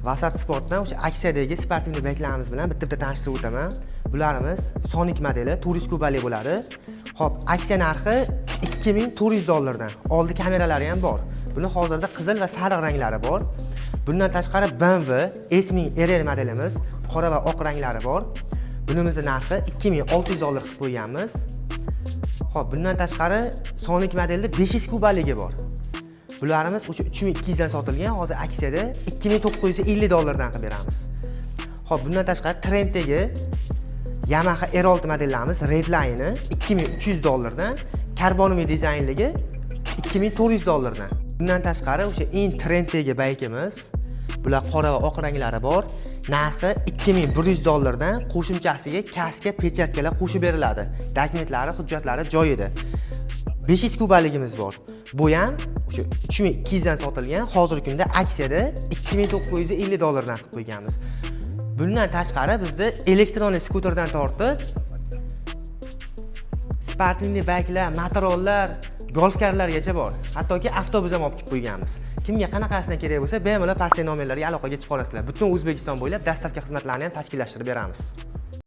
Vasat Sportdan o'sha aksiyadagi спортивный bayklarimiz bilan bitta bitta tanishtirib o'taman. Bularimiz Sonic modeli, 400 kubali bo'ladi. Xo'p, aksiya narxi 2400 dollardan. Oldi kameralari ham bor. Buni hozirda qizil va sariq ranglari bor. Bundan tashqari BMW S1000 RR modelimiz qora va oq ranglari bor. Bunimizni narxi 2600 dollar qilib qo'yganmiz. Xo'p, bundan tashqari Sonic modelda 500 kubaligi bor. Bularimiz o'sha 3200 dan sotilgan, hozir aksiyada 2950 dollardan qilib beramiz. Xo'p, bundan tashqari trenddagi Yamaha R6 modellarimiz Redline'i 2300 dollardan, карбоновый dizaynligi 2400 dollardan. Bundan tashqari o'sha eng trenddagi baykimiz, bular qora va oq ranglari bor. Narxi 2100 dollardan, qo'shimchasiga kaska, перчатка lar qo'shib beriladi. Dokumentlari, hujjatlari joyida. 500 kubaligimiz bor. Bu ham o'sha 3200 dan sotilgan, hozirgi kunda aksiyada 2950 dollardan qilib qo'yganmiz. Bundan tashqari bizda elektron skuterdan tortib спортивный bayklar, motorollar, golfkarlargacha bor. Hattoki avtobus ham olib kelib qo'yganmiz. Kimga qanaqasidan kerak bo'lsa, bemalol pastdagi nomerlarga aloqaga chiqa olasizlar. Butun O'zbekiston bo'ylab доставка xizmatlarini ham tashkillashtirib beramiz.